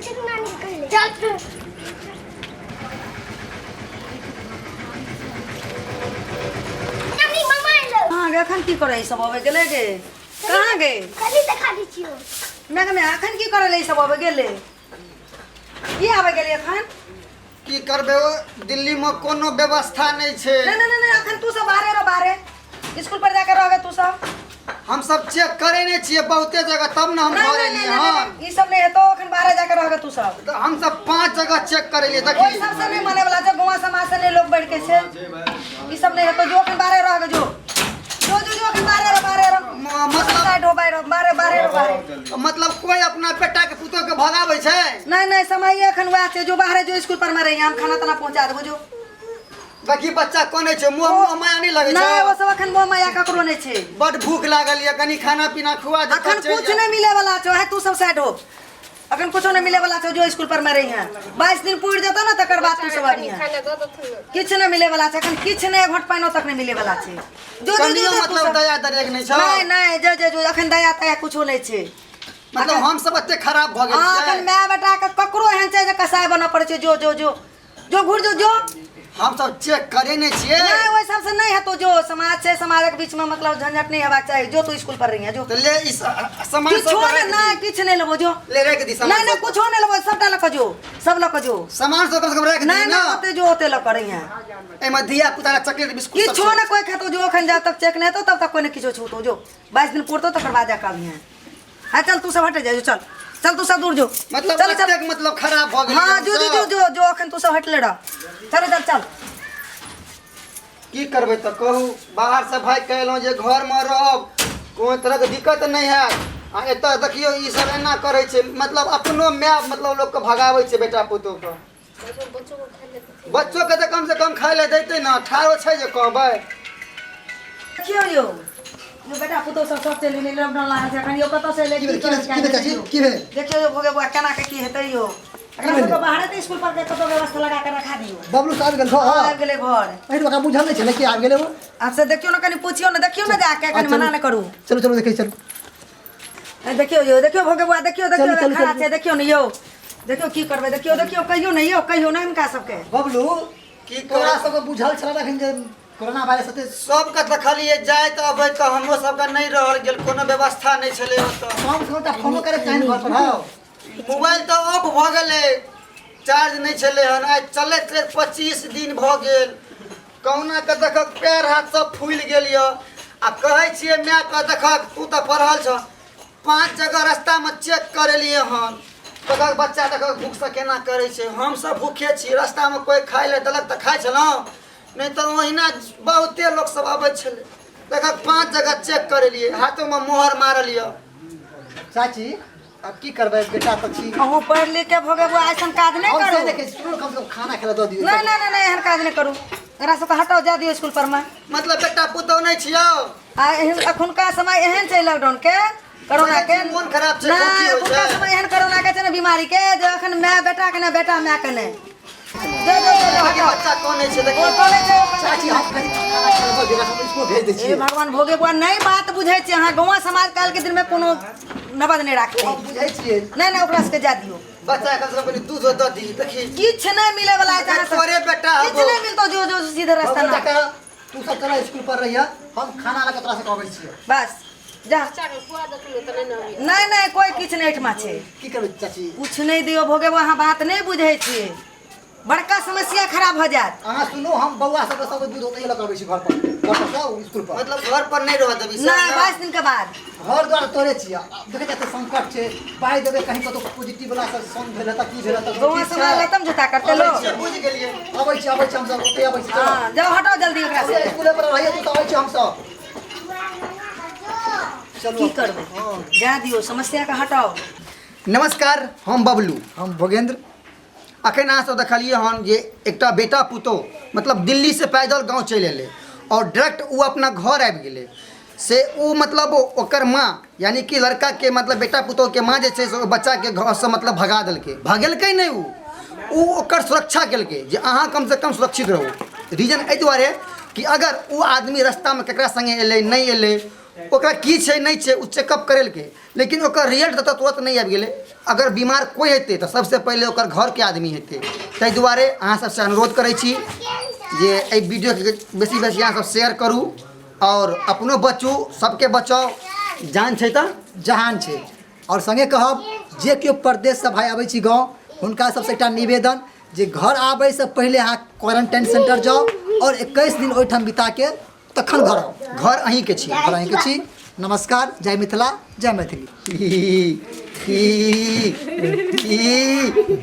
गेल छी नानी के कहले चल। नानी, मामा एलो। कहाँ गे? एखन की करै सब अबै गेलै गे? कहाँ गे? कनी देखा दै छियो। मैं मैं एखन की करै ले सब अबै गेलै? की आबै गेलै एखन? की करबै, ओ दिल्ली में कोनो व्यवस्था नहीं छै। नहीं नहीं नहीं, एखन तू सब बाहरे रह, बाहरे स्कूल पर जाके रहबे तू सब। हम सब चेक करे नहीं छियै बहुते जगह, तब ना हम नहीं घर नहीं एलियै। नहीं हँ। नहीं, ई सब नहीं हेतो, एखन बाहरे जाके रहबे तू सब। तऽ हम सब 5 जगह चेक करेलियै। ओहि देखी सबसे नहीं माने वाला छै, गाँव समाज से नहीं लोग बढ़ के छै, ई सब नहीं हेतो। जो एखन बाहरे रह जो जो जो जो एखन बाहरे रह, बाहरे रह। मतलब साइड हो, बाहरे रह, बाहरे बाहरे रह, बाहरे। मतलब कोई अपना बेटा के पुतोह के भगाबै छै? नहीं नहीं, समय एखन वएह छै, जो बाहरे जो स्कूल पर में रही, हम खाना ताना पहुंचा देबो जो। बाकी बच्चा कोने छै? मुँह मुँह माया नहीं लगै नहीं, छै? वो सब एखन मोह माया ककरो नहीं छै। बड भूख लागल ये, कनी खाना पीना खुआ दे। अखन कुछ नहीं मिले वाला छौ है, तू सब साइड हो, अखन कुछो नहीं मिले वाला छौ। जो स्कूल पर में रही है, 22 दिन पूर जेतौ ना, तकर बाद तू सब आबी है। खाना दऽ देथुन ने। किछु नहीं मिले वाला छै अखन, किछु नहीं, घोट पानिओ तक नहीं मिले वाला छै। जो जो जो कनियो जो तू मतलब सब दया दरेग नहीं छौ? नहीं नहीं, जो जो जो अखन दया तया कुछो नहीं छै। मतलब हम सब एते खराब भऽ गेल हाँ, अखन छियै? माय बेटा के ककरो एहन छै जे कसाई बनऽ पड़ै छै। जो जो जो जो घुर जो जो। हम सब चेक करे नहीं छियै। नहीं, ओहि सबसे नहीं हेतौ। जो समाज छै, समाजक बीच में मतलब झंझट नहीं हेबाक चाही। जो तू स्कूल पर रही है जो। तऽ ले ई सामान किछो सब नहीं राखि नहीं दी। किछु नहीं लेबो, जो। ले राखि दी सामान नहीं नहीं, सब। कुछो नहीं लेबो, सबटा लऽ कऽ जो, सब लऽ कऽ जो। सामान सब कम से कम राखि दी। नहीं ना नहीं, ओते जो, ओते लऽ कऽ रही है। एहिमे धिया पुता चॉकलेट बिस्कुट सब किछो छै। ने कोई खेतो। जो अखन जब तक चेक नहीं हेतौ तब तक कोई ने किछो छूतो। जो 22 दिन पुरतो तकर बाद जाके अबिहे। हाँ चल, तू सब हटे जा, जो चल चल, तू सब दूर जो। मतलब चल चल। एतेक मतलब खराब भऽ गेल। हाँ, जो जो जो जो जो, अखन तू सब हटले रह, चल चल चल। की करबै तऽ कहू? बाहरसँ भागि कऽ एलहुँ जे घरमे रहब, कोनो तरहके दिक्कत नहि हैत, आ एतऽ देखियौ ई सब एना करै छै। मतलब अपनो माय मतलब लोकके भगाबै छै बेटा पुतोहके। बच्चोके तऽ कमसँ कम खाइ लए दैतै ने। ठाढ़ो छै जे कहबै। देखियौ यौ, यो बेटा पुतोह सब सब चलि गेलै, लॉकडाउन लागल छै अखन। यौ, कतऽ से एलै? की की भेल? करै की भेल चाची? की भेल? देखियौ यौ भोगे बौआ, केना के की हेतै यौ? एकरा सबके बाहरे तऽ स्कूल पर के कतौ व्यवस्था लगा के रखा दियौ। बबलू से आबि गेल घर? आबि गेलै घर। एहि ओकरा बुझल नहि छलै कि आबि गेलै ओ। आब से देखियौ ने, कनि पुछियौ ने, देखियौ ने जाके, कनि मना नहि करू। चलू चलू, देखै चलू। ए, देखियौ यौ, देखियौ भोगे बौआ, देखियौ देखियौ। चलू, चलू, खड़ा चलू। छै, देखियौ ने यौ, देखियौ की करबै, देखियौ देखियौ, कहियौ ने यौ, कहियौ ने हिनका सबके। बबलू, की तोरा करब? सबके बुझल छलै अखन जे कोरोना वायरस एते? सबके देखलियै जाइत अबैत, तऽ हमरो सबके नहि रहल गेल, कोनो व्यवस्था नहि छलै ओतऽ। कम से कम तऽ फोनो करैके चाही ने घर पर। हौ, मोबाइल तऽ ऑफ भऽ गेलै, चार्ज नहि छलै हन। आइ चलैत चलैत 25 दिन भऽ गेल। कहुना कऽ देखक पैर हाथ सब फूलि गेल यऽ। आ कहै छियै मायके, देखक तू तऽ पढ़ल छह, 5 जगह रास्तामे चेक करेलियै हन, देखक बच्चा देखक भूखसँ केना करै छै। हमसब भूखे छी, रास्तामे कोइ खाइ लए देलक तऽ खाइ छलहुँ, नहि तऽ ओहिना बहुते लोकसब अबै छलै। देखक 5 जगह चेक करेलियै, हाथोमे मोहर मारल यऽ। चाची, आब की करबै? बेटा तऽ छी। अहूँ पढ़ि लिख के भोगे बौआ, ऐसन काज नहि हम से करू। देखै छी, सुनू, कम से कम खाना खेला दऽ दियौ। नहीं नहीं नहीं नहीं, एहन काज नहि करू। एकरा सबके हटाओ, जा दियौ स्कूल पर में। मतलब बेटा पुतहु नहि छियौ? आ एहन अखुनका समय एहन छै लॉकडाउन के, कोरोना के। मोन खराब छै, नहि, खोखी होइ अखुनका छै। समय एहन कोरोना के छै ने, बीमारी के, जे अखन माय बेटा के ने, बेटा माय के नहि। जो जो जो जो, हटाओ। बच्चा कोन छै ओ देखियौ। कॉलेज छै, ओ चाची, हम कनि खाना खेला दऽ दियौ, हम स्कूल भेज दै हे छियै। भगवान, भोगे बुआ नहीं बात बुझै छै। अहाँ गाँव समाज काल के दिन में कोनो नबद नहीं राखते। हम बुझै छियै। नहीं नहीं, ओकरा सबके जा दियौ। बच्चा कम से कम कनि दूध दऽ दी, देखी। किछु नहीं मिले वाला है जहाँ तोरे बेटा हबो। किछु नहीं मिलतो, जो जो सीधे रास्ता बबलू ना। काका, तू सब चला स्कूल पर रहिया, हम खाना लऽ कऽ तोरा से कहबै छियै। बस जा। बच्चा के खुआ देथुन ने तऽ नहि ने अबैया। नहीं नहीं, कोई किछु नहीं एहिठमा छै। की करबै चाची? कुछ नहीं दियौ भोगे बुआ, अहाँ बात नहीं बुझै छियै, बड़का समस्या खराब भऽ जायत। अहाँ सुनू, हम बौआ सबके सबके दूध ओतहिए लऽ कऽ अबै छी घर पर, घर पर से स्कूल पर। मतलब घर पर नहि रहऽ देबी? नहीं, 22 दिन के बाद। घर द्वार तोरे छियै, आब देखै छियै एते संकट छै, पाइ देबै कहीं कतौ पॉजिटिव वला सब संग भेल तऽ की भेल तऽ गाँव समाज लतम जुता करते लोग। बुझि गेलियै। अबै छी, अबै छी, हमसब ओतहि अबै छी, चलो। हाँ, जाओ, हटाओ जल्दी ओकरा से। स्कूले पर रहिए तू तऽ, अबै छी हमसब, चलू। की करबै? जा दियौ समस्या के हटाओ। नमस्कार, हम बबलू। हम भोगेंद्र। अखन अहाँ सब देखलियै हन जे एकटा बेटा पुतोह मतलब दिल्लीसँ पैदल गाँव चलि एलै आओर डायरेक्ट ओ अपना घर आबि गेलै। से ओ मतलब ओकर माँ, यानी कि लड़काके मतलब बेटा पुतोहके माँ जे छै से ओ बच्चाके घरसँ मतलब भगा देलकै। भगेलकै नहि, ओ ओ ओकर सुरक्षा केलकै जे अहाँ कमसँ कम सुरक्षित रहू। रीजन एहि दुआरे कि अगर ओ आदमी रस्तामे ककरा सङ्गे एलै नहि एलै। ओकरा की छै नहि छै ओ चेकअप करेलकै, लेकिन ओकर रिजल्ट तऽ तुरंत नहि आबि गेलै। अगर बीमार कोइ हेतै तऽ सबसँ पहिले ओकर घरके आदमी हेतै। ताहि दुआरे अहाँ सबसँ अनुरोध करै छी जे एहि वीडियोके बेसी बेसी अहाँ सब शेयर करू आओर अपनो बचू, सबके बचाउ। जान छै तऽ जहान छै। आओर सङ्गे कहब जे केओ परदेशसँ भाइ अबै छी गाँव, हुनका सबसँ एकटा निवेदन जे घर आबैसँ पहिले अहाँ क्वारंटाइन सेंटर जाउ आओर 21 दिन ओहिठाम बिताके तखन घर आउ। घर अहीँके छी। घर अहीँके छी। नमस्कार, जय मिथिला, जय मैथिली। ही ही ही।